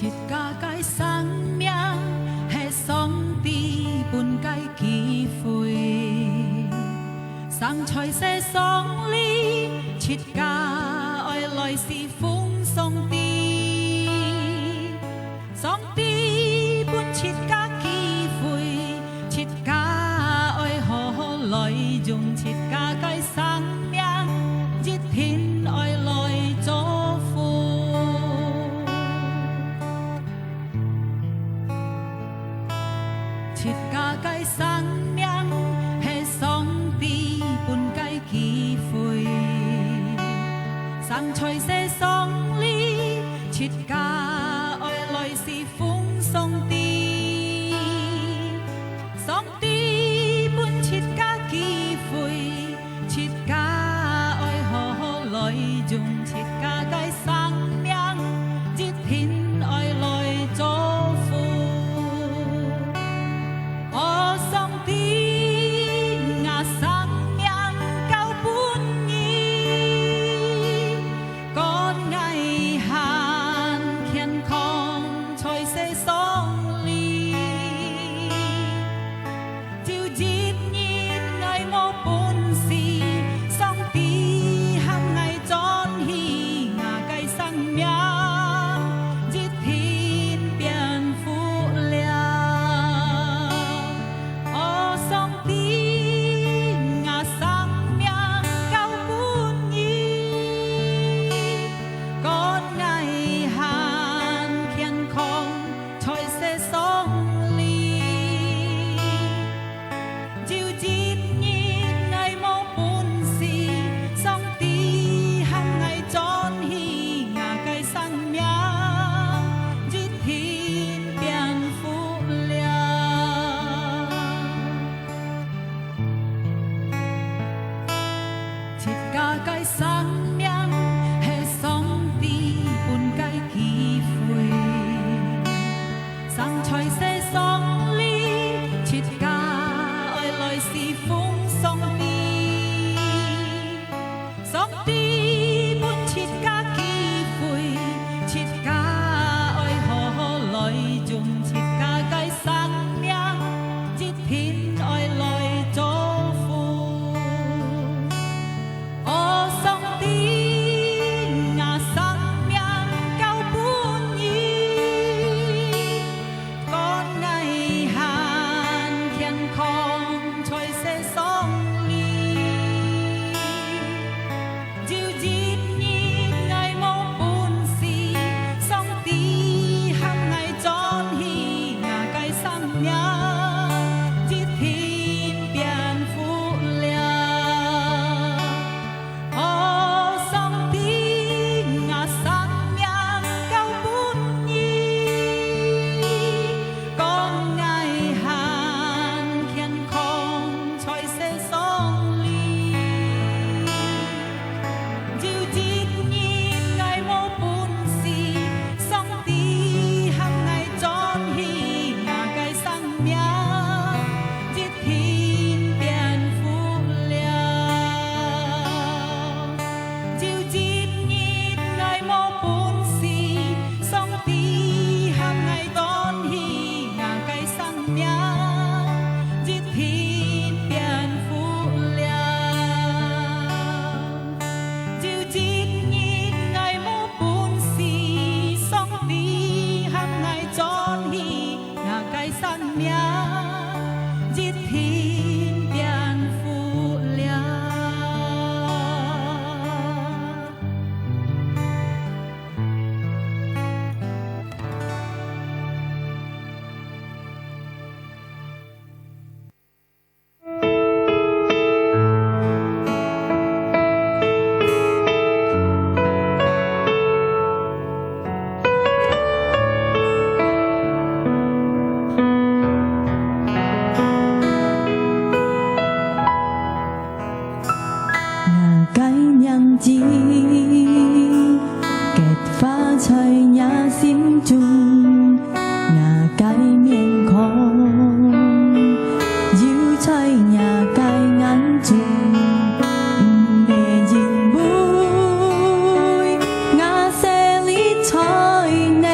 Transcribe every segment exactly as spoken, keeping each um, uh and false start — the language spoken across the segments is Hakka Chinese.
自家个生命係上帝分个機會，生在世上哩，自家愛來侍奉上帝。上帝分自家機會，自家愛好好來用自家个生命，一定愛來祝福。自家个生命係上帝分个機會，生在世上哩，自家愛來侍奉上帝。上帝分自家機會，自家愛好好來用自家个生命，一定愛來祝福。哦，上帝，吾生命交分你，管𠊎還健康在世上哩。 有一日𠊎無本事，上帝喊𠊎轉去，吾个生命一定變好了。哦，上帝，吾生命交分你，管𠊎還健康在世上哩。 有一日𠊎無本事，上帝喊𠊎轉去，吾个生命一定變好了。自家个生命係上帝分个機會。 生在世上哩，自家愛來侍奉上帝。上帝分自家機會，自家愛好好來用自家个生命，一定愛來祝福。 哦，上帝，吾生命交分你，管𠊎還健康在世上哩。有一日𠊎無本事，上帝喊𠊎轉去，吾个生命一定變好了。 哦，上帝，吾生命交分你，管𠊎還健康在世上哩。有一日𠊎無本事，上帝喊𠊎轉去，吾个生命一 定變好了。有一日𠊎無本事，上帝喊𠊎轉去，吾个生命一定變好了。 有一日𠊎無本事，上帝喊𠊎轉去，吾个生命一定變好了。吾个名字，刻畫在若心中， 吾个面孔，有在若个眼中，毋係因為吾勢力才能，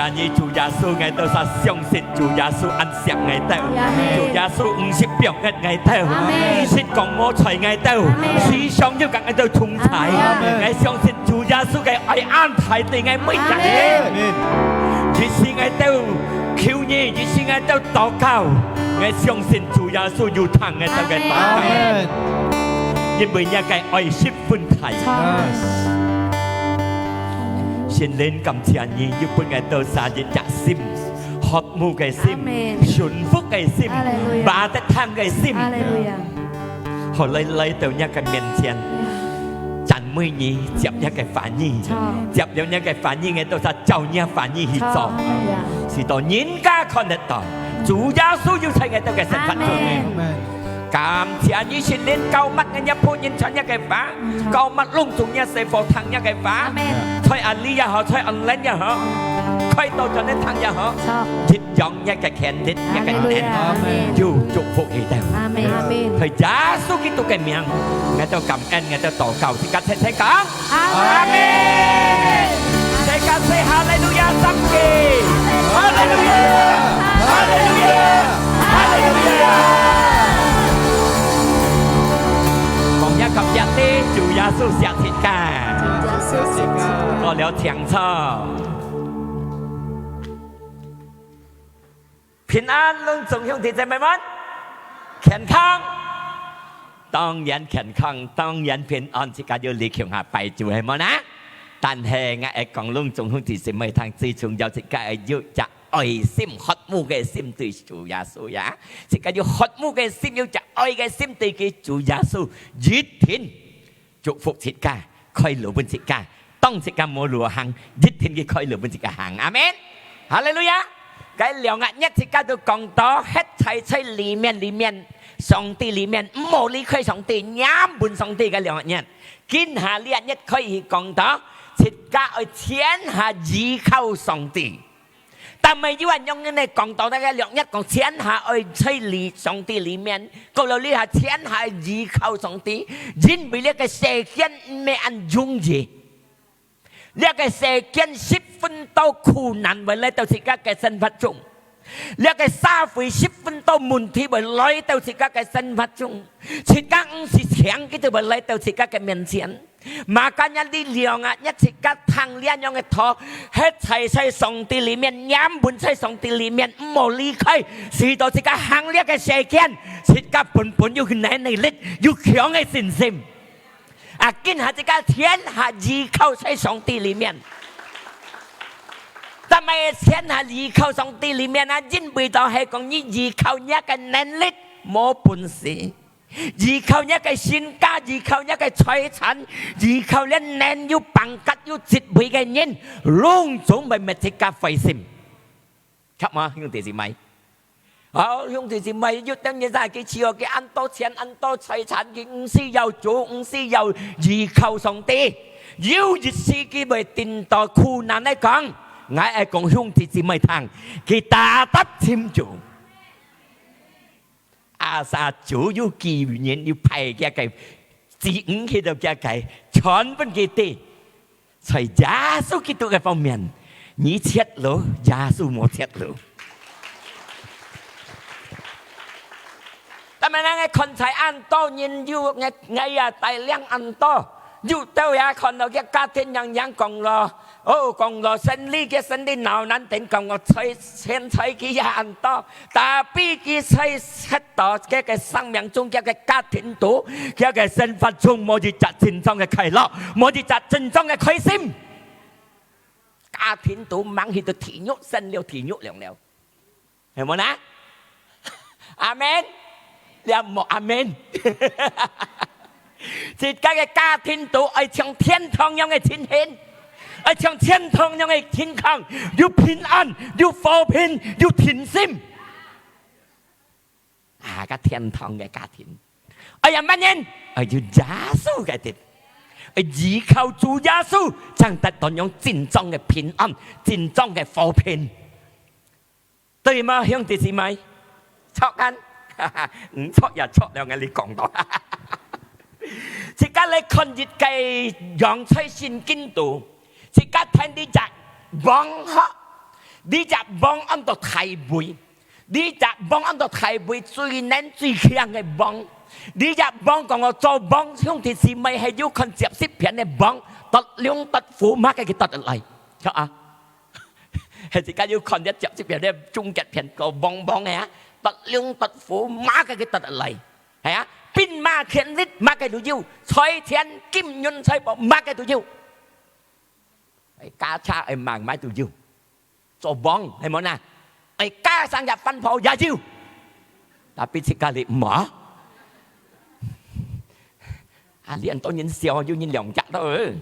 阿你主耶穌，𠊎兜儕相信主耶穌恁惜𠊎兜。阿門。主耶穌毋識放忒𠊎兜，阿門。識講無睬𠊎兜，阿門。時常有佮𠊎兜同在。阿門。𠊎相信主耶穌个愛恁大對𠊎每隻人。阿門。一時𠊎兜求你，一時𠊎兜禱告，𠊎相信主耶穌有聽𠊎兜个禱告。阿門。因為若个愛十分大。Yes。 聖靈，感謝你，又分𠊎兜儕一隻心，渴慕个心，阿門。順服个心，哈利路亞。巴得聽个心。哈利路亞。好，來，來到若个面前，讚美你，接若个話語，好。接了若个話語，𠊎兜儕照若話語去做，好，哈利路亞。使到人家看得到，主耶穌有在𠊎兜个生活中。阿門。 感謝你，聖靈，膏抹𠊎若僕人傳若个話，膏抹攏總若細伙聽若个話，阿門。在阿里也好，在online也好，開到轉來聽也好，好。一樣若个權利，若个恩，哈利路亞，阿門。有祝福佢兜。阿門，阿門。在耶穌基督个名，𠊎兜感恩，𠊎兜禱告，自家齊齊講。 阿門。大家說哈利路亞三个。哈利路亞，哈利路亞，哈利路亞。講若隔壁个，主耶穌惜自家。主耶穌惜自家。過了清楚。平安，攏總兄弟姊妹們，健康。 當然健康，當然平安，自家有力量下拜主，係無呢？但係𠊎愛講，攏總兄弟姊妹聽，最重要自家愛有隻愛心，渴慕个心對主耶穌呀。自家有渴慕个心，有隻愛个心對佢主耶穌，一定祝福自家，開路分自家。 當自家無路行，一定佢開路分自家行。阿門。哈利路亞。該兩個月自家都講到，歇在在裡面，裡面，上帝裡面，毋好離開上帝，黏分上帝該兩個月。今下這個月開始講到，自家愛全下依靠上帝。 但係有恁樣呢，講到該个兩日講全下愛在裡上帝裡面，過了這下全下依靠上帝，因為這個世間毋係恁容易。這個世間十分多苦難會來到自家个生活中，這個社會十分多問題會來到自家个生活中，自家毋識請佢都會來到自家个面前。 Makanya這兩個月自家聽這樣个道，歇在在上帝裡面，黏分在上帝裡面，毋好離開，使到自家行這個世間，自家本本有能力，有強个信心。啊，今下自家全下依靠在上帝裡面。但係全下依靠上帝裡面啊，因為到係講你依靠若个能力，無本事。 依靠若个身家，依靠若个財產，依靠這能有bankat、有職位个人，攏總會搣自家灰心。著無，兄弟姊妹？哦，兄弟姊妹，有兜人在佢自家个恁多錢、恁多財產，佢毋需要主，毋需要依靠上帝。有一時佢會頂到苦難來講，𠊎愛講兄弟姊妹聽，佢tetap尋主。 Asa主有機緣，有派佢个子女去到佢个，傳分佢知，在耶穌基督个方面，你絕路，耶穌無絕路。但係𠊎看在恁多人有，𠊎，𠊎也帶領恁多，有兜也看到佢家庭樣樣講咯，哦，講咯，生理个生理鬧難頂，講我在，現在佢也恁多， Tapi佢在世到佢个生命中，佢个家庭肚，佢个生活中，無一隻真正个快樂，無一隻真正个開心。家庭肚吂去到地獄，生了地獄涼了，係無呢？阿門。你也莫阿門。 自家个家庭肚愛像天堂樣个情形，愛像天堂樣个情況，有平安，有和平，有定心。啊，个天堂个家庭，愛仰般形？愛有耶穌个地，愛依靠主耶穌，正得到樣真正个平安，真正个和平。 對無，兄弟姊妹？著啊？毋著也著了，𠊎你講到。自家來看一個樣在聖經肚，自家聽這隻王后，這隻王安到大衛，這隻王安到大衛最能最強个王。這隻王講：「𠊎做王，兄弟姊妹係有看接續篇个王，奪龍奪虎，麼个佢奪得來？」著啊，係自家有看這接續篇个終結篇个王王个啊，奪龍奪虎，麼个佢奪得來？係啊，兵馬權力，麼个都有，財錢金銀財寶，麼个都有。 哎，駕車愛買，買都有。做王，係無呢？哎，駕上隻帆炮也有。Tapi自家哩無啊？啊，你恁多人笑，有人兩隻到，呃。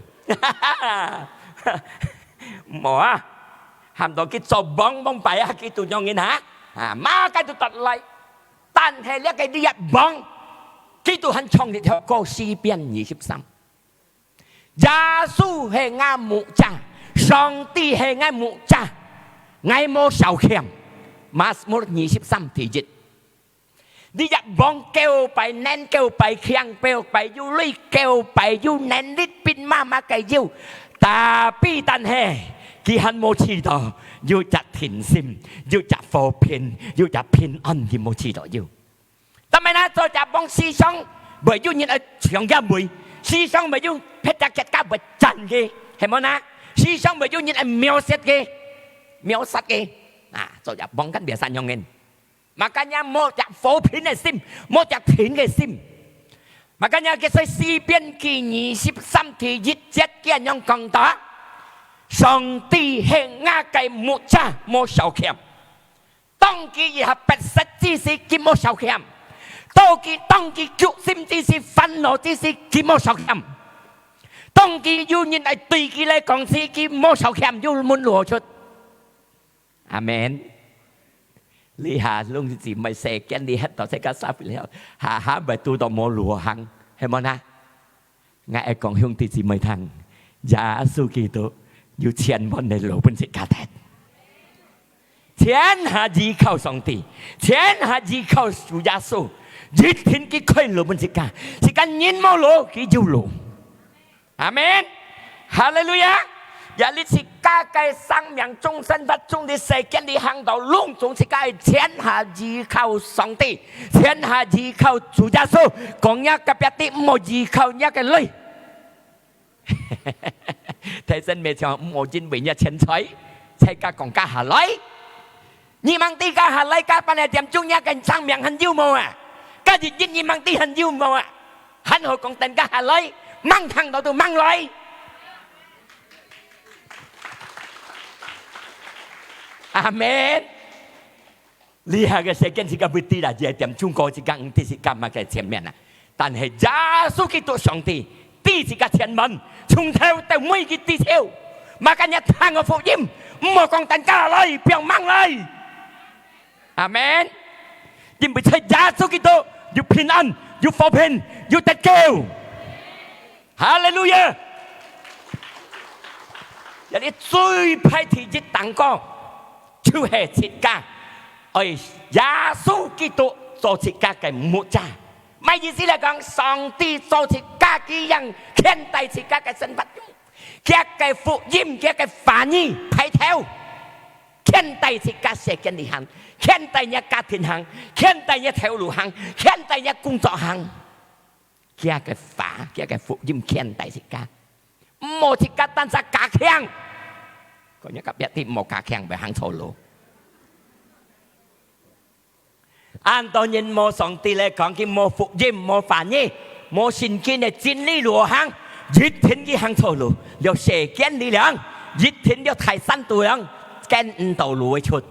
無啊，喊到佢做王，王牌啊，佢都樣人哈？啊，麼个都得來。但係這个這王，佢都還唱一條歌，詩篇二十三。 耶穌係𠊎牧者，上帝係𠊎牧者，𠊎無少欠。Mazmur二十三第一。這隻王夠擺能，夠擺強，夠擺有鐳，夠擺有能力，兵馬麼个有。Tapi但係，佢還無試到有隻定心，有隻和平，有隻平安，佢無試到有。 Tapi呢，做隻王時常會有人愛搶佢位，時常會有別隻國家會佔佢，係無呢？時常會有人愛藐視佢，藐視佢。啊，做隻王kan biasa樣形。Makanya無隻和平个心，無隻定个心。Makanya佢在詩篇記二十三第一節佢恁樣講到：「上帝係𠊎个牧者，無少欠。」 當佢一下迫切之時，佢無少欠；到佢，當佢急心之時、煩惱之時，佢無少欠；當佢有人來對佢來講時，佢無少欠，有門路出。阿門。這下兄弟姊妹，世間裡歇到自家社會了，下下會堵到無路行，係無呢？ 𠊎愛講兄弟姊妹聽，耶穌基督有千萬个路分自家跈。全下依靠上帝，全下依靠主耶穌，一定佢開路分自家。自家人無路，佢有路。阿門。哈利路亞！也你自家个生命中生活中，你世間裡行到攏總，自家全下依靠上帝，全下依靠主耶穌。講若隔壁个，毋好依靠若个鐳。 大聲咩，像毋好因為若錢財，自家講加下來。你吂知加下來，加半个點鐘，若个生命還有無啊？加一日，你吂知還有無啊？還好講等加下來，吂聽到都吂來。阿門。 這下个世間自家會知啦，一點鐘過自家毋知自家麼个前面啊。但係耶穌基督上帝知自家前面，從頭到尾佢知曉。Makanya聽个福音，毋好講等加來，放吂來。阿門。因為在耶穌基督有平安，有和平，有得救。 哈利路亞！這裡最歹第一單个，就係自家愛耶穌基督做自家个牧者。麼意思來講，上帝做自家个羊，牽帶自家个生活，佢个福音，佢个話語，派頭，牽帶自家世間裡行，牽帶若家庭行，牽帶若頭路行，牽帶若工作行。 佢个話，佢个福音牽帶自家，毋好自家單單加強。講若隔壁个，毋好加強，會行錯路。恁多人無上帝來講，佢無福音，無話語，無聖經个真理路行，一定佢行錯路，了世間力量，一定了大山肚量，揀毋到路會出。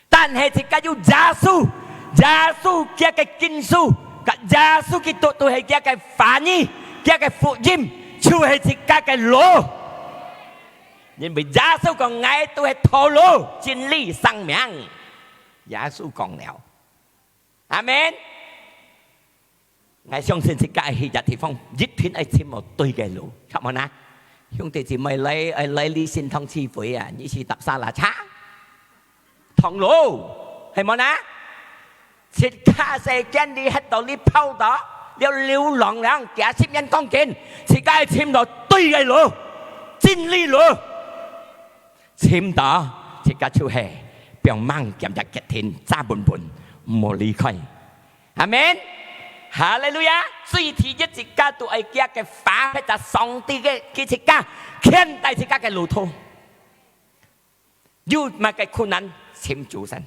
但係自家有耶穌，耶穌佢个經書，佮耶穌基督都係佢个話語，佢个福音，就係自家个路。因為耶穌講：「𠊎都係道路、真理、生命。」耶穌講了。阿門。 𠊎相信自家去个地方，一定愛尋到對个路，著無呢？兄弟姊妹來，愛來這聖堂聚會啊，你係搭沙拉車，通路，係無呢？自家世間裡歇到這跑道，了流浪了，幾十年光景，自家愛尋到對个路，真理路。尋到，自家就係放猛，堅持決定，揸穩穩，毋好離開。阿門。哈利路亞！所以第一，自家都愛佢个話，或者上帝个，佢自家牽帶自家个路途。有麼个困難，尋主先；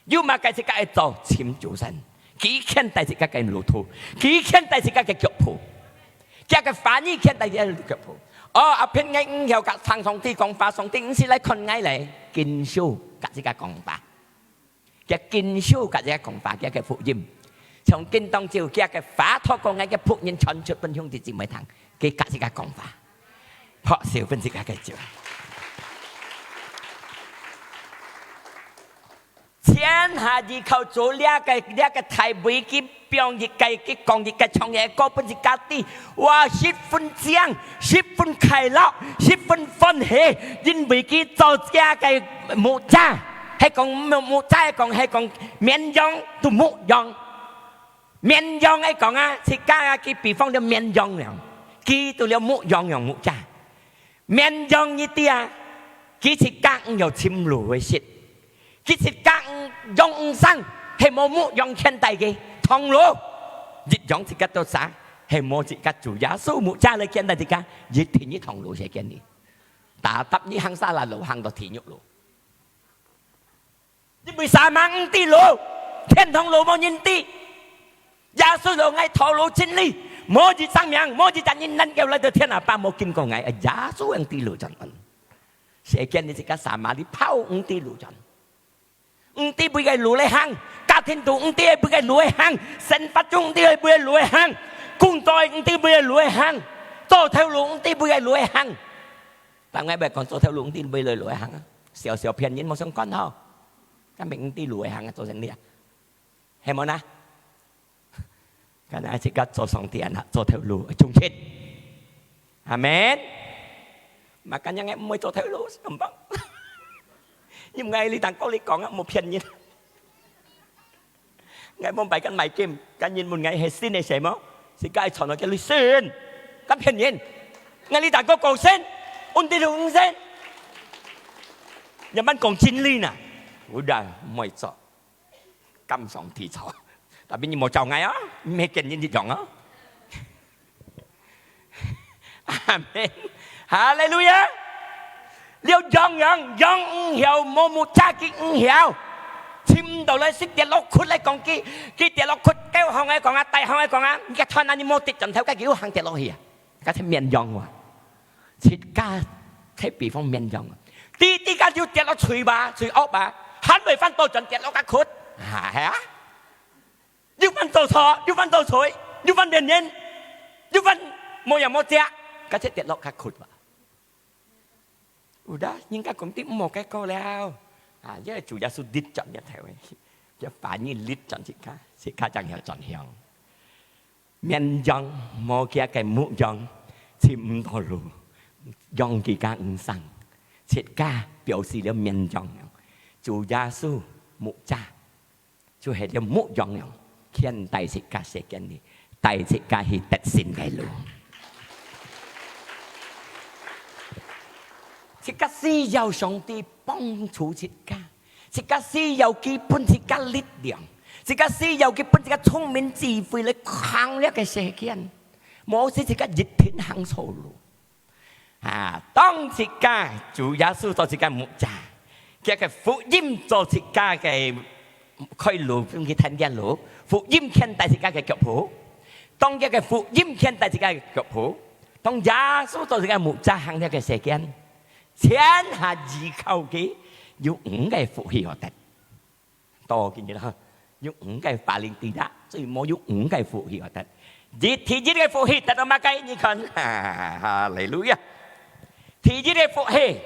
有麼个自家愛做，尋主先。佢牽帶自家个路途，佢牽帶自家个腳步，佢个話語牽帶自家个腳步。哦，阿片𠊎毋曉甲聽上帝講話，上帝毋係來看𠊎咧，經書甲自家講話。 佢經書甲自家講話，佢个福音。從今當晝，佢个話透過𠊎个僕人傳出分兄弟姊妹聽，佢甲自家講話，拍手分自家个主。全下依靠主這个，這个大衛佢放一个，佢講一个唱一个歌分自家知，哇，十分靚，十分快樂，十分歡喜，因為佢做這个牧者。 係講牧，牧者係講，係講綿羊同牧羊。綿羊係講啊，自家啊，佢比方了綿羊樣，佢都了牧羊樣牧者。綿羊一啲啊，佢自家毋曉尋路个食，佢自家毋，羊毋生，係無牧羊牽帶个，通路。一樣自家都啥，係無自家主耶穌牧者來牽帶自家，一定一通路係牽你。踏踏你行沙拉路，行到地獄路。 因為啥人毋知路，天堂路無人知。耶穌路，𠊎道路真理，無一隻命，無一隻人能夠來到天阿爸，無經過𠊎。耶穌毋知路轉安。世間你自家sama你跑毋知路轉，毋知背个路來行，家庭都毋知背个路來行，生活中毋知背个路來行，工作毋知背个路來行，做頭路毋知背个路來行。但𠊎毋係講做頭路毋知背个路來行啊，小小騙人無相干吼。 敢毋毋知路會行啊，做生理啊？係無呢？敢若自家做上帝啊，做頭路忠心。阿門。Makanya𠊎毋會做頭路，gampang。因為𠊎哩當過哩講啊，無騙人。𠊎無拜跟買金，跟人問𠊎係信个事無？自家愛傳落去你信，敢騙人？𠊎哩當過講信，毋知路毋信。Nyaman講真理呢，udah毋會做。 敢上天堂。Tapi你無找𠊎啊，毋係跟人一樣啊。阿門。哈利路亞。了羊羊，羊毋曉，無牧者佢毋曉。尋毋到來，識跌落窟來講，佢，佢跌落窟，高行來講啊，低行來講啊，你个團啊，你無跌轉頭，該佢又行跌落去啊。 該係綿羊哇。自家，打比方綿羊啊。知，知該就跌落水吧，水屋吧，還會翻倒轉跌落該窟。啊，係啊。又翻做錯，又翻做錯，又翻騙人，又翻無影無跡，該就跌落該窟吧。Udah，人家講你毋好該個了。啊，因為主耶穌立轉一頭，這話語立轉自家，自家正曉轉向。 綿羊無佢个牧羊，尋毋到路，羊佢个毋生，自家表示了綿羊。主耶穌牧者，就係了牧羊羊，牽帶自家世間裡，帶自家去得勝个路。自家需要上帝幫助自家。 自家需要佢分自家力量，自家需要佢分自家聰明智慧來行這个世間，無使自家一定行錯路。啊，當自家主耶穌做自家牧者，佢个福音做自家个開路，分佢跈个路，福音牽帶自家个腳步。當佢个福音牽帶自家个腳步，當耶穌做自家牧者行這个世間， 全下依靠佢，有五个福氣好得。到今日啦，有五个paling tidak，最無有五个福氣好得。第，第一个福氣得到麼个？你看，哈利路亞！第一个福氣，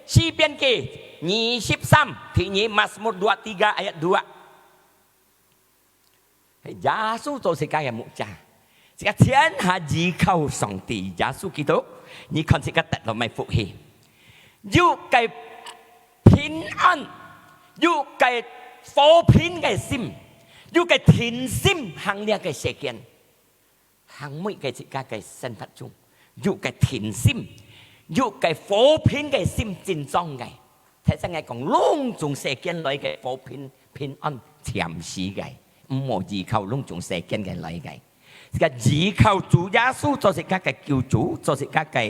詩篇記二十三，第二，Mazmur dua tiga ayat dua。 耶穌做自家个牧者，自家全下依靠上帝耶穌基督，你看自家得到麼个福氣？有个平安，有个和平个心，有个定心行這个世間，行每个自家个生活中，有个定心，有个和平个心真重个。提醒𠊎講，攏總世間來个和平、平安，暫時个，毋好依靠攏總世間个來个。自家依靠主耶穌做自家个救主，做自家个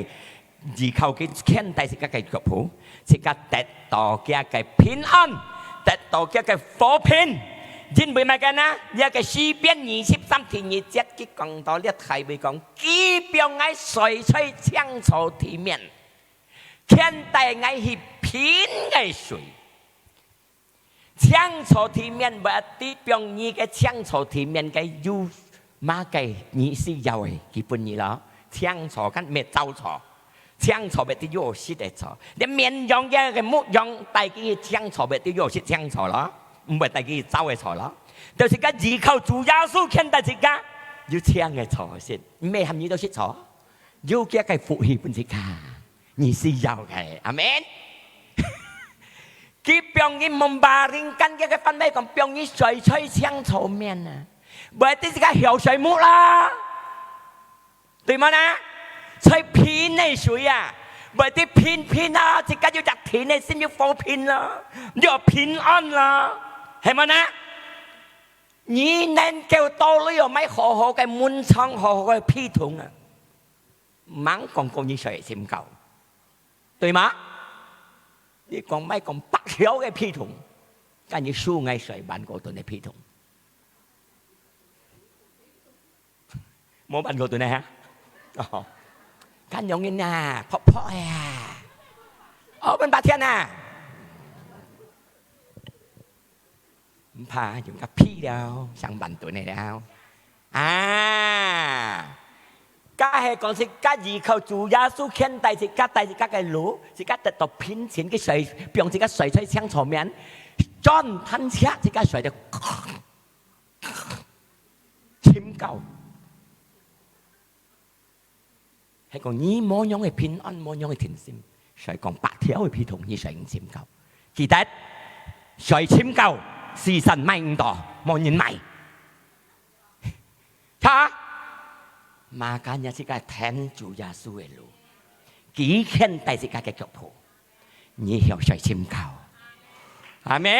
依靠，佢牽帶自家个腳步，自家得到佢个平安，得到佢个和平。因為麼个呢？這个詩篇二十三第二節，佢講到這大衛講：佢放𠊎睡在青草地面，牽帶𠊎去平个水。青草地面，毋係放你个青草地面个有麼个你需要个，佢分你咯。青草，該毋係燥草，青草乜係有食个草。你綿羊个，个牧羊帶佢去青草，乜係有食青草咯，毋會帶佢去燥个草咯。就是講依靠主耶穌牽帶自家，有青个草食，毋係喊你都食草。 有佢个福氣分自家，你需要个。阿門。佢放你蒙巴靈間，佢个範圍講放你睡在青草面啊，毋係自家曉睡目啦，對無呢？在平个水啊，毋係平平啊，自家有隻平个心，有和平啦，有平安啦，係無呢？你能夠到底有買好好个眠床，好好个被筒啊？ 吂講過你睡深覺，對嗎？你講莫講八條个被筒，但你輸𠊎睡萬過噸个被筒，無萬過噸个哈？哦，看容易啊，薄薄呀，哦，分八天啊。 毋怕，用个被了，上萬噸个了。啊，該係講自家依靠主耶穌牽帶自家，帶自家个路，自家得到平靜个睡，放自家睡在青草面，轉攤車自家睡到深覺。 係講你無樣个平安，無樣个定心，所以講八條个被筒你睡毋深覺。記得，睡深覺，時辰買毋到，無人買。哈？Makanya自家跈主耶穌个路，佢牽帶自家个腳步。 你曉睡深覺。阿門。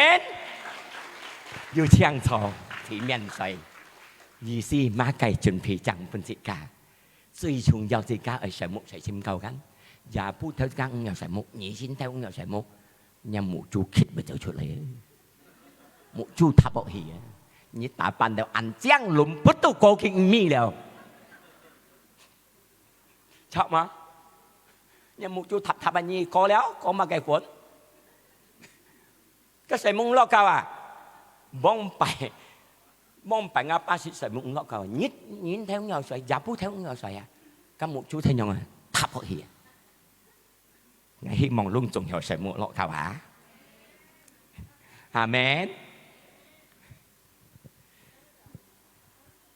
有青草地面睡，意思麼个準備正分自家。最重要自家愛睡目睡深覺間，也毋透自家毋曉睡目，你心頭毋曉睡目，若目珠褫會走出來，目珠塌落去啊！你打扮到恁靚，輪不到過去毋係了。 著嗎？你目珠塌塌啊，你過了，過麼个分？該睡目落覺啊？往擺，往擺𠊎爸係睡目落覺，日，日頭仰睡，夜晡頭仰睡啊？該目珠天仰啊，塌落去啊！𠊎希望攏總曉睡目落覺啊！阿門。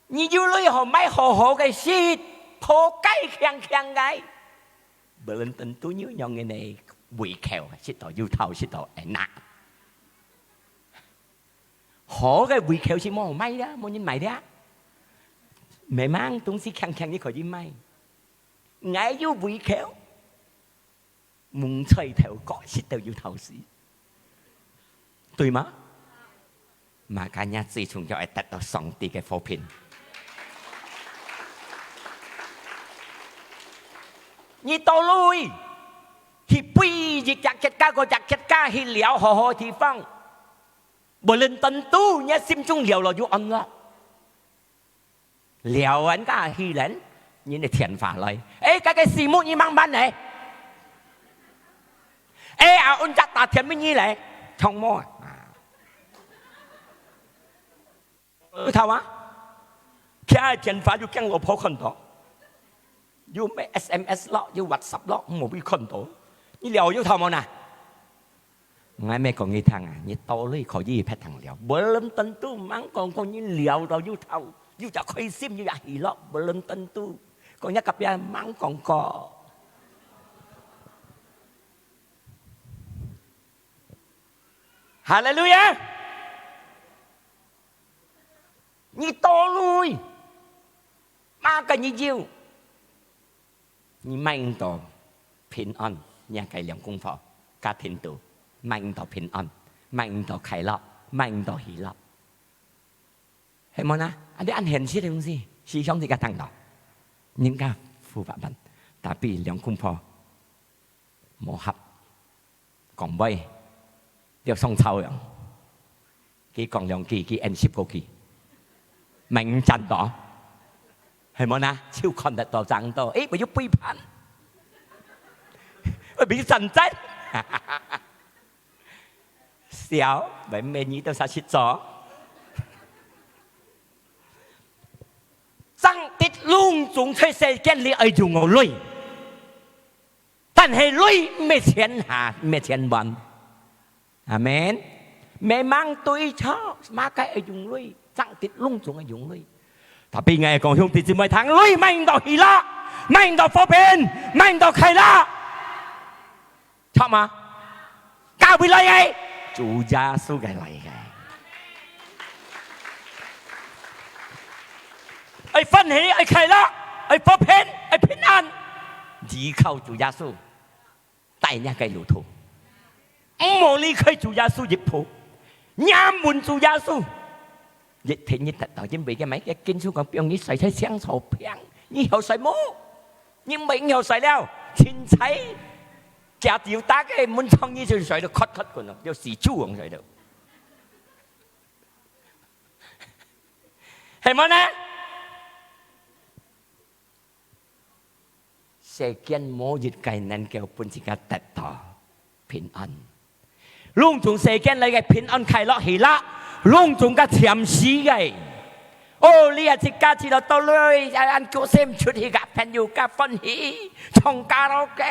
你有鐳好買好好个食，討該強強个。Belum tentu你有樣个呢胃口，食到有透，食到enak。好个胃口係無好買个，無人買个。Memang東西強強你可以買。𠊎有胃口。 蒙在頭角，食到有透死，對嗎？Makanya最重要愛得到上帝个和平。你到哪位，去飛一隻國家，過隻國家，去尞好好地方，無論當多，你心中尞了有安樂。 尞完該去人，人个電話來，欸，該个事務你吂辦呢？欸，啊，阮隻打電話你來，從無啊？有透啊？佢个電話又驚老婆看到，又咩S M S咯，又WhatsApp咯，無被看到，你尞有透無呢？ 𠊎乜講你聽啊，你到哪可以別聽了。Belum tentu吂講過你尞到有透，有隻開心，有隻喜樂，belum tentu。講若隔壁吂講過。哈利路亞！你到哪，麼个你有？ 你買毋到平安，若个兩公婆家庭肚，買毋到平安，買毋到快樂，買毋到喜樂。係無呢？啊，你恁現實个東西，思想自家聽到，人家富百萬，tapi兩公婆無合，講話，要上吵樣。佢講兩句，佢應十過句，買毋賺到，係無呢？就看得到、聽到，誒，會有背叛，會有戰爭。笑，會毋會你都煞去做？正直攏總在世間裡愛用个鐳，但係鐳毋係千下，毋係千萬。阿門。Memang對錯，麼个愛用鐳，正直攏總愛用鐳。Tapi𠊎講兄弟姊妹聽，鐳買毋到喜樂，買毋到和平，買毋到快樂。 著嗎？教會來个，主耶穌个來个。愛歡喜，愛快樂，愛和平，愛平安，依靠主耶穌，帶若个路途。毋好離開主耶穌一步，若問主耶穌，一定你得到，因為个麼个經書講，放你睡在青草坪，你曉睡無？你毋會曉睡了，凊彩 假條打个門窗，你就睡到咳咳滾咯，就死豬王睡到。係無呢？世間無一个能夠分自家得到平安。攏總世間來个平安、快樂、喜樂，攏總个暫時个。哦，你啊，自家知道到了，啊，恁高興出去，甲朋友家歡喜，唱卡拉OK。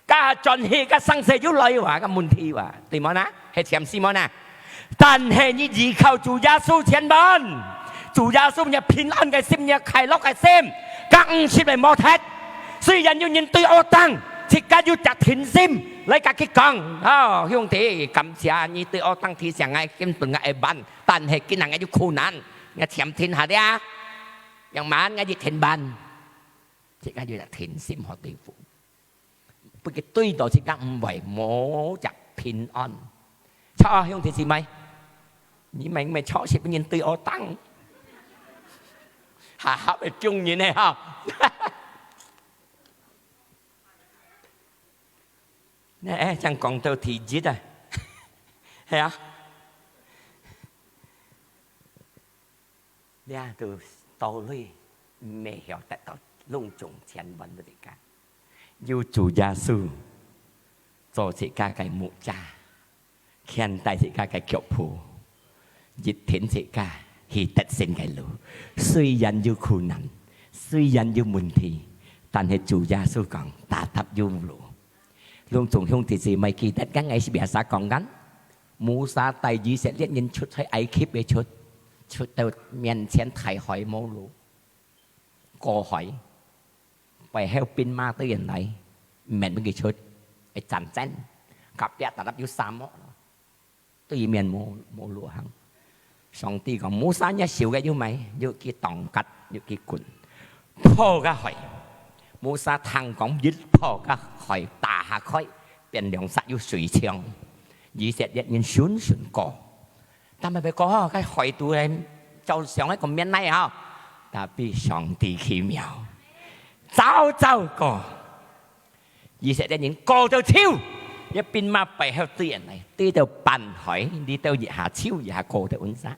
該轉去，該生死又來哇，該問題哇，對無呢？係暫時無呢？但係你依靠主耶穌千萬，主耶穌你平安个心，你快樂个心，該毋識个無忒。雖然有人對我當，自家有隻定心，來甲佢講，哦，兄弟，感謝你對我當提醒𠊎，今頓𠊎會慢，但係今日𠊎有苦難，𠊎暫停下了，樣慢，𠊎一停慢，自家有隻定心好對付。 不過對到自家毋會，無隻平安。著啊，兄弟姊妹，你明明著是別人對我當，下下會中人个哈。那，哎，正講到第一啊，係啊。 這都道理，毋係曉得到攏總千萬个自家。有主耶穌做自家个牧者，牽帶自家个腳步，一定自家去得勝个路。雖然有苦難，雖然有問題，但係主耶穌講，tetap有路。攏總兄弟姊妹記得，剛開始biasa講kan， Musa帶以色列人出去埃及个出，出到面前大海無路，過海，背後兵馬追人來，毋免分佢出，會戰爭，隔壁tetap有沙漠，對面無，無路行。上帝講，Musa，若手个有無？有支tongkat，有支棍，破个海。Musa聽講一破个海，打下開，變兩煞有水牆。 以色列人順順過。但係佢過吼，該海肚呢，照常个個面來吼，tapi上帝奇妙，早早過。以色列人過到手，一兵馬背後追人來，追到半海，你兜一下手，一下過到溫莎。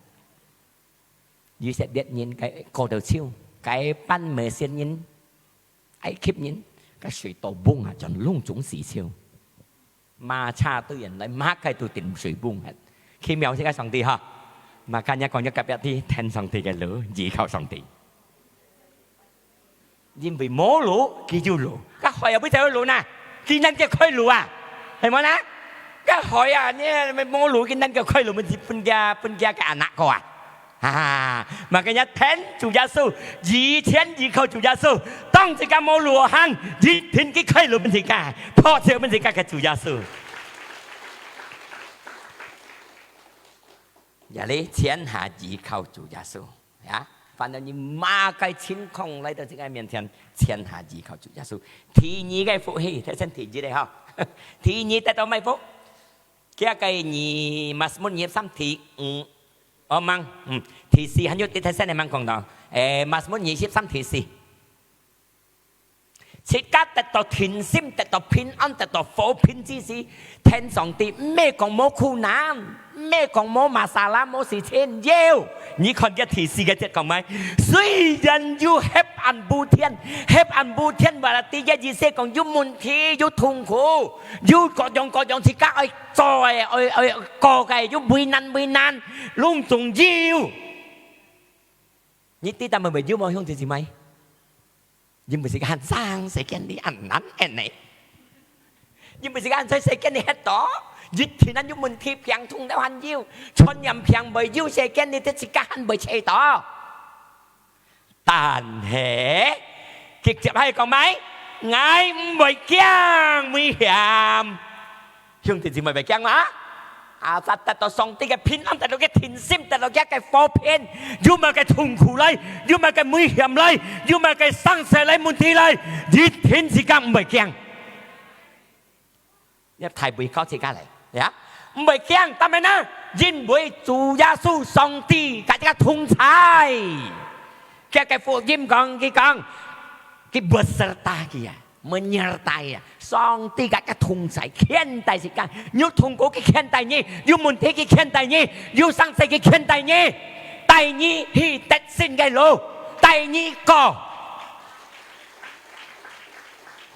以色列人該過到手，該班Mesir人、埃及人，該水都崩啊，全攏總死手。 馬車追人來，麼个都定水崩忒。奇妙自家上帝哈。Makanya講若隔壁知，跈上帝个路，依靠上帝。因為無路，佢有路。該海也毋知有路呢，佢能夠開路啊？係無呢？該海啊，你無路，佢能夠開路，分，分佢，分佢个anak過啊？ 哈哈，makanya跈主耶穌，以前依靠主耶穌，當自家無路行，一定佢開路分自家，破石分自家个主耶穌。Jadi全下依靠主耶穌，呀，反正你麼个情況來到自家面前，全下依靠主耶穌。第二个福氣，頭先第一个吼，第二得到麼福？佢个二，Mazmur二十三第五，哦，吂，嗯，第四，還有第，第三个吂講到，誒，Mazmur二十三第四。自家得到定心，得到平安，得到和平之時，天上帝毋係講無苦難，毋係講無masalah，無事情，有。你看這第四个節講咩？雖然有黑暗烏天，黑暗烏天，berarti个意思講有問題，有痛苦， 有各樣各樣自家愛做个，愛，愛過个，有為難為難，攏總有。你知道麼个有無，兄弟姊妹？因為自家生世間裡恁難恁呢。因為自家在世間裡歇到，一定還有問題，病痛都還有，傳染病會有，世間裡的自家還會切到。 但係，佢接下來講咩？𠊎毋會驚危險。兄弟姊妹，會驚嗎？啊，得到上帝个平安，得到个定心，得到佢个和平，有麼个痛苦來，有麼个危險來，有麼个生死來，問題來，一定自家毋會驚。 這大衛教自家來，呀，毋會驚，做麼个呢？因為主耶穌上帝佮自家同在。佢个福音講，佢講，佢beserta佢啊，menyertai啊，上帝佮佢同在，牽帶自家，有痛苦佢牽帶你，有問題佢牽帶你，有生死佢牽帶你，帶你去得勝个路，帶你過。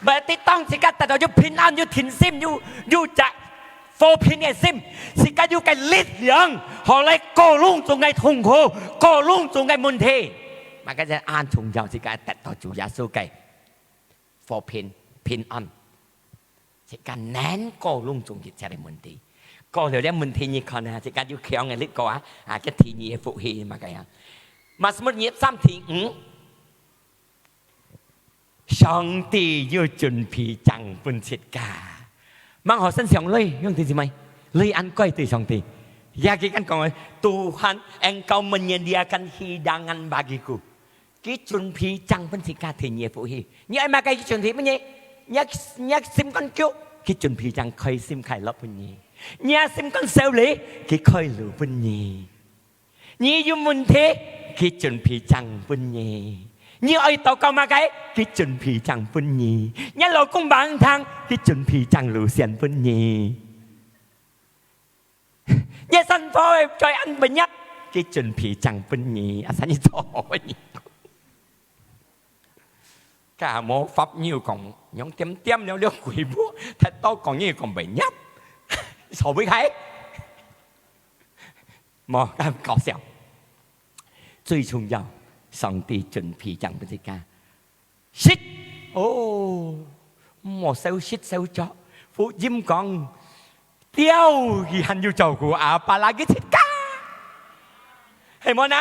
Berarti當自家得到有平安，有定心，有，有隻和平个心，自家有个力量，好來過攏總个痛苦，過攏總个問題。Makanya恁重要，自家得到主耶穌个和平、平安，自家能過攏總一切个問題。過了這問題，你看啊，自家有強个力過啊，啊，這第二个福氣嘛，該樣。Mazmur二十三第五。 上帝有準備正分自家。吂好生想鐳，兄弟姊妹，鐳恁貴對上帝。也佢敢講个，Tuhan, Engkau menyediakan hidangan bagiku。佢準備正分自家第二个福氣。你愛麼个，佢準備分你。你，你心肝腳，佢準備正開心快樂分你。你心肝愁慮，佢開路分你。 你有問題，佢準備正分你。你愛禱告麼个，佢準備正分你。你老公病痛，佢準備正路線分你。你生活个災難問題，佢準備正分你。啊，生意做好分你。 該無法，你又講，仰恬恬了了幾步，忒多講，你又講袂入，坐袂開。無，該搞笑。最重要，上帝準備正分自家。食，哦，莫少食少著。福音講， 鳥佢還有照顧，apalagi自家。係無呢？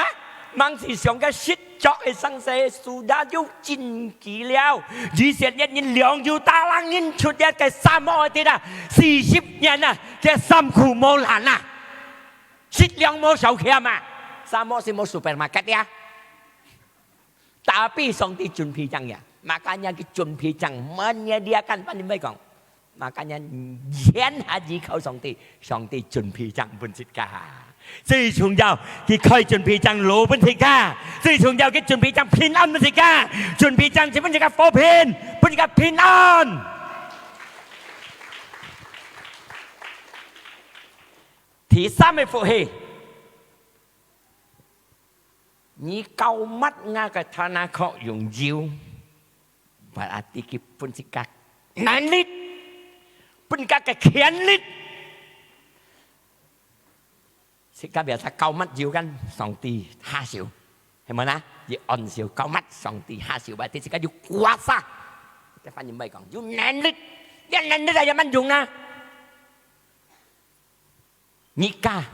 吂試想該食著个生死，sudah有證據了。以色列人兩友打冷人出這个沙漠个地啊，四十年啊，這衫褲無爛啊，食糧無少欠啊，沙漠係無supermarket呀。 Tapi上帝準備正呀，makanya佢準備正，menyediakan，翻譯講。Makanya，全下依靠上帝，上帝準備正分自家。最重要，佢開準備正路分自家。最重要，佢準備正平安分自家，準備正分自家和平，分自家平安。第三个福氣， 你膏抹𠊎个頭那殼用油，berarti佢分自家能力，分自家个權力。自家biasa膏抹油kan，上帝下手，係無呢？佢按手膏抹，上帝下手，berarti自家有kuasa。這翻譯毋係講有能力，有能力啊，有麼用啊？ 你家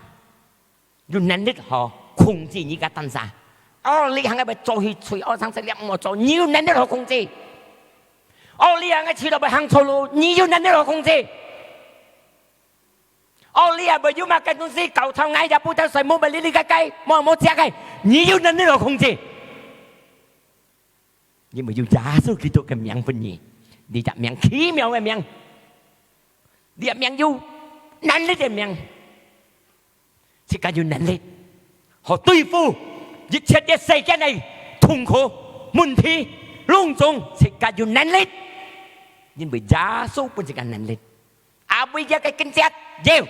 有能力好控制你个單儕。哦，你行个做去吹，哦，上次你莫做，你有能力好控制。哦，你行个去到會行錯路，你有能力好控制。哦，你也會有麼个東西搞錯，哎呀，不得睡，莫被你你个个，莫莫食个，你有能力好控制。 因為有耶穌基督个名分你，你隻名奇妙个名，你个名有能力个名，自家有能力，好對付一切个世間个痛苦、問題、攏總，自家有能力，因為耶穌分自家能力。Apa iya kay kencet？有。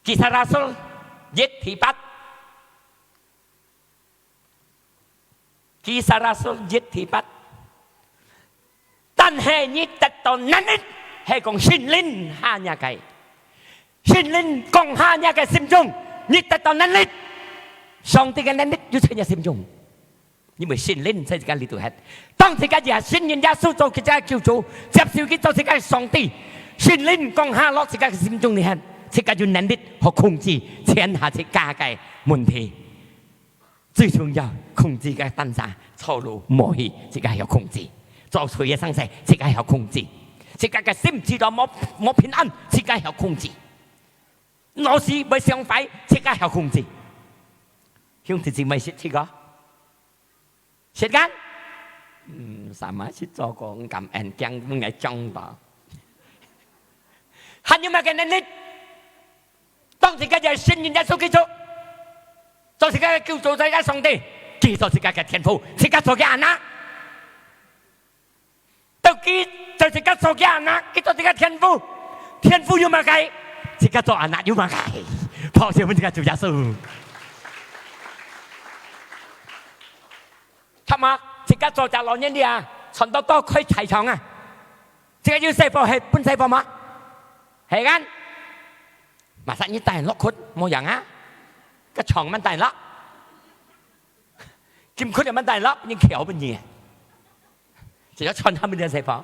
Kisah Rasul一第八，Kisah Rasul一第八。但係你得到能力，係講聖靈下若个，聖靈降下若个心中，你得到能力。上帝个能力有在若心中。 因為聖靈在自家裡肚歇。當自家也信任耶穌做自家个救主，接受佢做自家个上帝，聖靈降下落自家个心中裡歇，自家有能力好控制天下自家个問題。最重要，控制个單儕，錯路無去，自家曉控制；做罪个生事，自家曉控制；自家个心知道無，無平安，自家曉控制；老是會想壞，自家曉控制。兄弟姊妹，識這个？ 識kan？嗯，sama識做過，毋敢恁驚，毋愛講到。還有麼个能力？當自家就信任耶穌基督，做自家个救主，做自家上帝，佢做自家个天父，自家做佢anak。到佢做自家做佢anak，佢做自家天父，天父有麼个？自家做anak有麼个？拍手分自家主耶穌。看嘛，自家做隻老人哩啊，傳到到開菜場啊，自家有細貨係分細貨嘛？係kan？Masa你帶落去，無樣啊？个床慢帶落，金庫又慢帶落，你橋分你。自家傳下分隻細貨，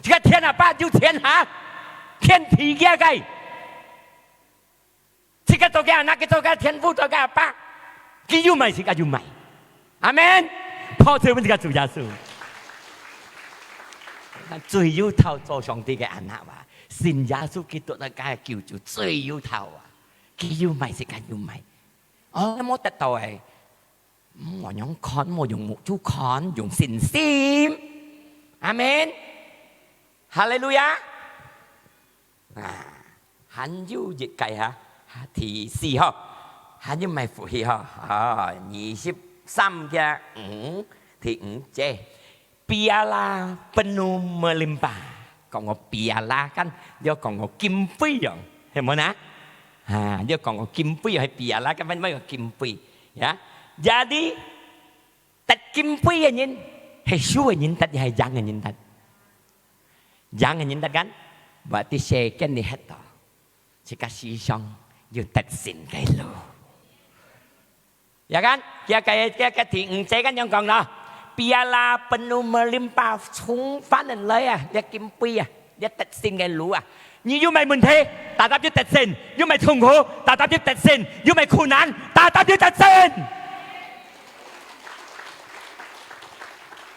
自家天阿爸有天下，天地个个。 自家做个anak，佢做个天父，做个阿爸，佢有買，自家有買。阿門。拍手分自家主耶穌。最有頭做上帝个anak啊，信耶穌基督个救主最有頭啊，佢有買，自家有買。哦，無得到誒， 莫用看，莫用目珠看，用信心。阿門。哈利路亞。啊，還有一個哈，第四吼，還有麼个福氣吼？啊，二十三个五，第五節。 Piala penuh melimpah。講个piala kan，又講个金杯樣，係無呢？啊，又講个金杯樣，係piala kan，乜乜个金杯，ya。Jadi，得金杯个人，係輸个人得，也係贏个人得？贏个人得kan？Berarti世間裡歇到，自家時常有得勝个路。 Ya kan？佢个，佢个第五節kan樣講咯，piala penuh melimpah，充分个來啊，這金杯啊，這得勝个路啊。你有麼个問題，tetap有得勝；有麼个痛苦，tetap有得勝；有麼个困難，tetap有得勝。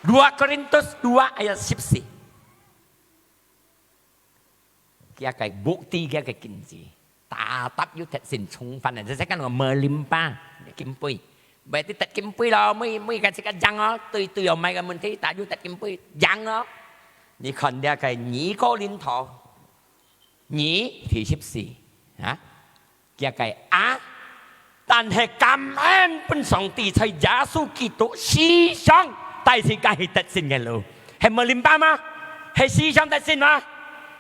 Dua Korintus dua ayat十四。 佢个bukti，佢个根基，tetap有得勝充分啊！這係講个melimpah，金杯，berarti得金杯咯，每，每個自家贏哦，對，對哦，麼个問題，tetap有得金杯，贏哦。你看這个二哥林多，二，第十四，啊？ 佢个啊，但係感恩分上帝在耶穌基督時常帶自家去得勝个路。係melimpah嗎？係時常得勝嗎？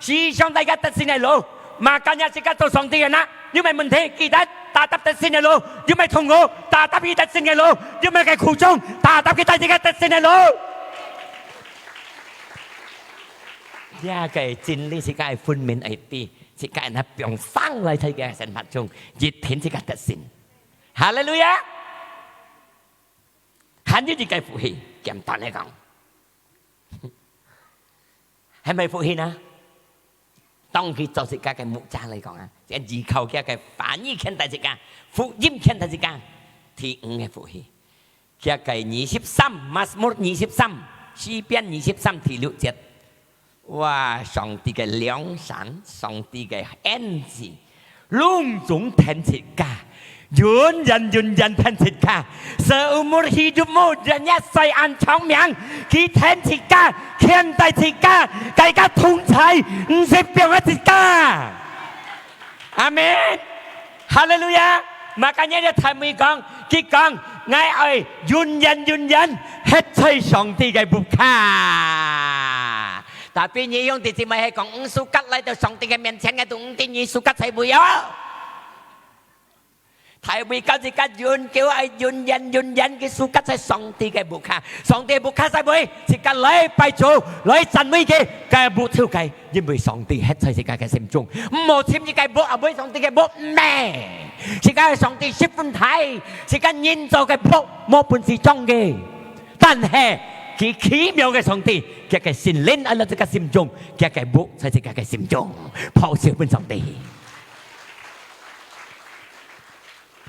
時常帶自家得勝个路。Makanya自家做上帝个anak，有麼个問題，記得tetap得勝个路；有麼个痛苦，tetap去得勝个路；有麼个苦衷，tetap去帶自家得勝个路。這个真理自家愛分明愛知，自家愛放上來在个生活中，一定自家得勝。 哈利路亞！還有一個福氣，簡單來講，係麼个福氣呢？當佢做自家个牧者來講啊，就依靠佢个話語牽帶自家，福音牽帶自家，第五個福氣。佢个二十三，Mazmur二十三，詩篇二十三第六節。 哇，上帝个良善，上帝个恩慈，攏總跈自家，永遠永遠跈自家，seumur hidupmu，人也歲恁長命，佢跈自家，牽帶自家，大家同在，毋使放下自家。阿門。哈利路亞。Makanya這大衛講，佢講，𠊎愛永遠永遠歇在上帝个屋下。Tapi你兄弟姊妹係講，毋suka來到上帝个面前，𠊎都毋知你suka在位哦。 大衛教自家永久愛永遠永遠个suka在上帝个屋下，上帝屋下在位，自家來拜主，來讚美佢，个目標个，因為上帝歇在自家个心中。毋好尋一个屋，啊，毋係上帝个屋，毋係。自家个上帝十分大，自家人做个屋，無本事裝个。但係，佢奇妙个上帝，佢个聖靈愛來自家心中，佢个屋在自家个心中，拍手分上帝。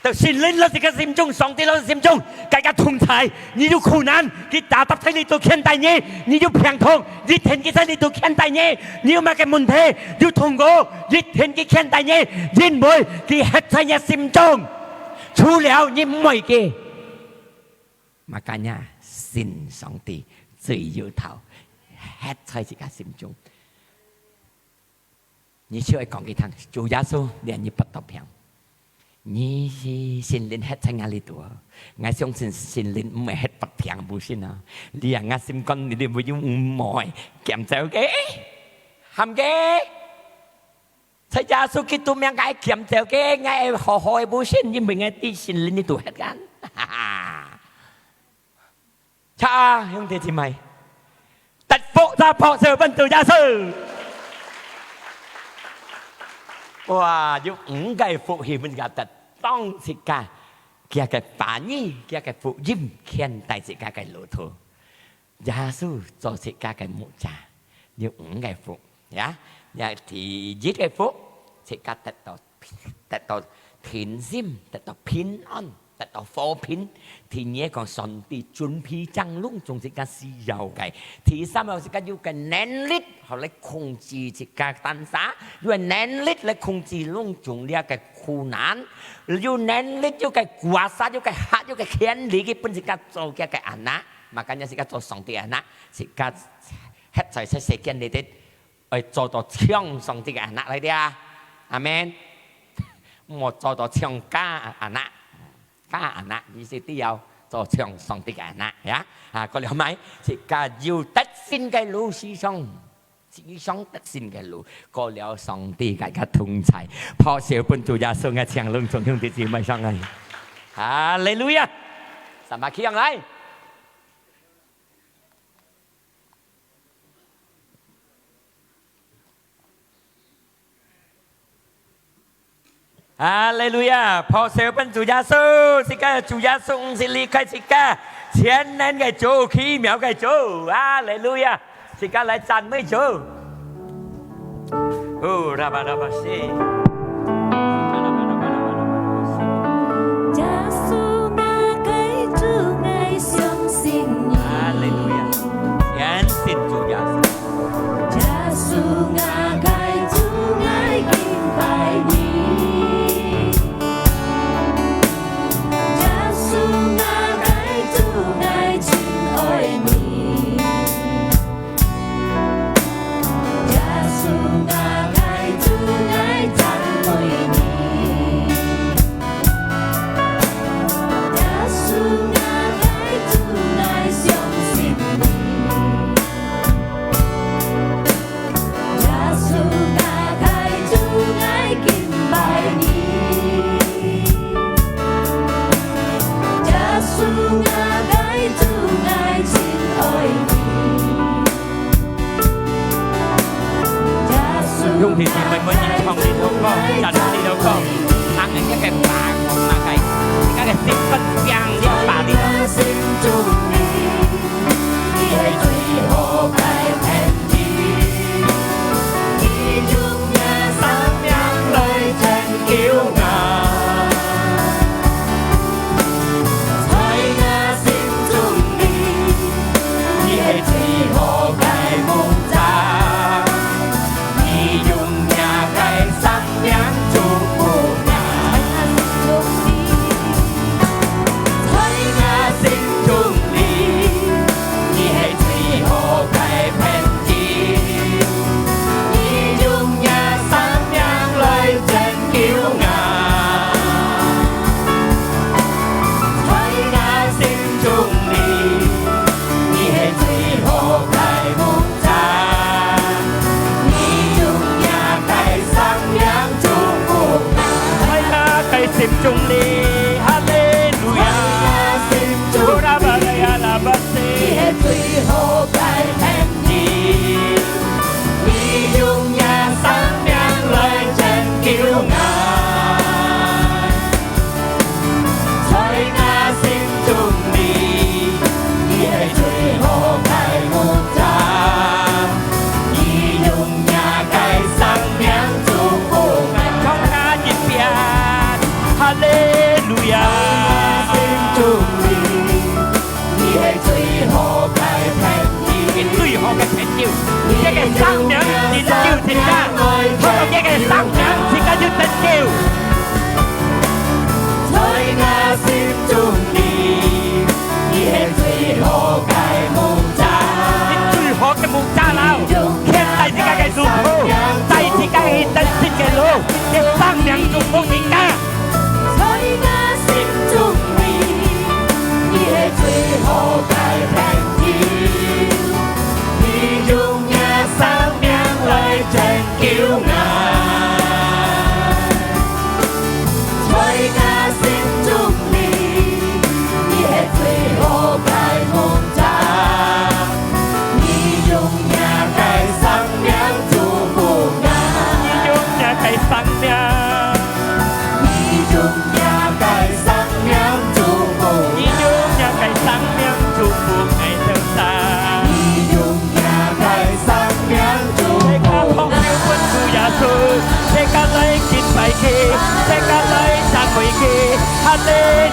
到聖靈落自家心中，上帝落自家心中，大家同在。你有苦難，佢tetap在你度牽帶你；你有病痛，一定佢在你度牽帶你；你有麼个問題，有痛苦，一定佢牽帶你，因為佢歇在你心中。除了你毋會个，makanya信上帝最有頭，歇在自家心中。 你就愛講佢聽，主耶穌，你你發到病，你係聖靈歇在𠊎裡肚啊，𠊎相信聖靈毋會歇發病，毋信啊。你啊，𠊎心肝裡肚有毋愛，減走个，喊个，在耶穌基督名𠊎減走个，𠊎好好个，毋信，因為𠊎知聖靈裡肚歇緊。哈哈。 Cha，兄弟姊妹，得福就拍手分主耶穌。哇，有五个福氣分自家得，當自家，佢个話語，佢个福音，牽帶自家个路途。耶穌做自家个牧者，有五个福，呀，呀，第一个福，自家得到，得到定心，得到平安。 得到和平。第二講，上帝準備正攏總自家需要个。第三，自家有个能力，好來控制自家單儕，有个能力來控制攏總這个苦難，有能力，有个kuasa，有个hak，有个權利，佢分自家做佢个anak。Makanya自家做上帝anak，自家歇在這世間裡底， 愛做到像上帝个anak來个啊。阿門。毋好做到像假anak，假anak，意思都要做像上帝个anak，呀。啊，過了麼个，自家有得勝个路，時常，時常得勝个路，過了上帝个同在。拍手分主耶穌，𠊎請攏總兄弟姊妹上來。哈利路亞！Sama起來。 哈利路亞！拍手分主耶穌，自家主耶穌毋係離開自家，全能个主，奇妙个主，哈利路亞！自家來讚美主。哦，啦吧啦吧，是。耶穌，𠊎个主，𠊎相信你。哈利路亞！相信主耶穌。 耶穌，𠊎个主，𠊎敬拜你。耶穌，𠊎个主，𠊎真愛你。耶穌，𠊎个主，𠊎讚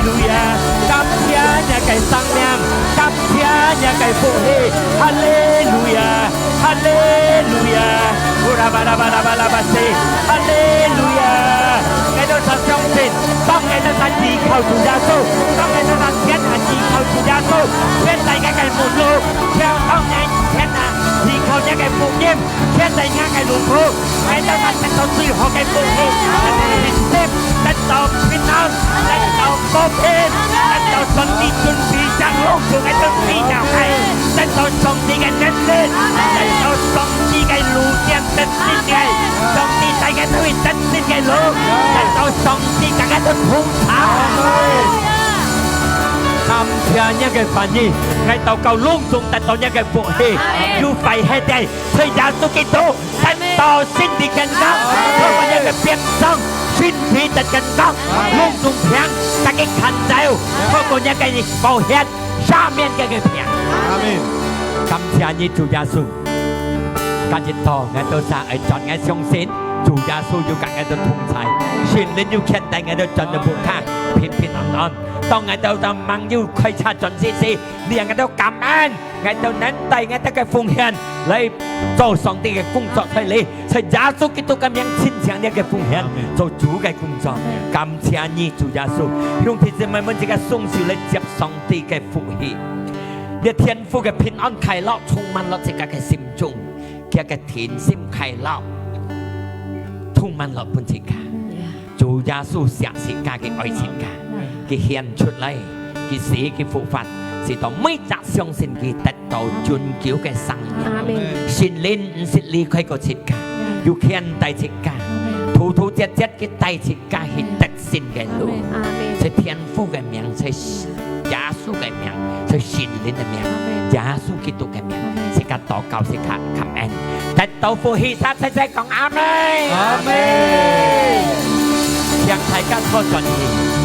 路亞！感謝你个生命，感謝你个福氣。哈利路亞，哈利路亞！烏拉巴拉巴拉巴拉巴西，哈利路亞！𠊎兜儕相信，當𠊎兜儕依靠主耶穌，當𠊎兜儕全然依靠主耶穌，牽帶𠊎个門路，牽當𠊎全然依靠你个福音，牽帶𠊎个路途。 𠊎兜儕得到最好个福氣，得到平安，得到和平，得到上帝準備正路分𠊎兜去了解，得到上帝个能力，得到上帝个路線得勝个，上帝帶𠊎兜去得勝个路，得到上帝同𠊎兜同在。感謝你个話語，𠊎禱告攏總得到你个福氣，有壞忒个，在耶穌基督 得到身體健康，透過你个鞭傷，身體得健康，攏總病，家己看走，透過你个寶血，赦免个个病。阿們。感謝你，主耶穌。今日到，𠊎兜儕愛轉，𠊎相信，主耶穌有佮𠊎兜同在，聖靈有牽帶𠊎兜轉到屋下，平平安安。當𠊎兜當吂有開車轉時時，你𠊎兜感恩。 𠊎兜能帶𠊎兜个奉獻來做上帝个工作在這，在耶穌基督个名，親像你个奉獻，阿們。做主个工作。阿們。感謝你，主耶穌。兄弟姊妹們，自家雙手來接上帝个福氣。你天父个平安快樂充滿了自家个心中，佢个天心快樂充滿了分自家。 主耶穌惜自家，佢愛自家，佢獻出來，佢死，佢復活，使到每隻相信佢得到永久个生命。阿們。聖靈毋識離開過自家，有牽帶自家，突突接接佢帶自家去得勝个路。阿們，阿們。在天父个名，在耶穌个名，在聖靈个名，阿們。耶穌基督个名，阿們。自家禱告，自家感恩，得到福氣，大家齊齊講阿們。阿們。請大家坐轉去。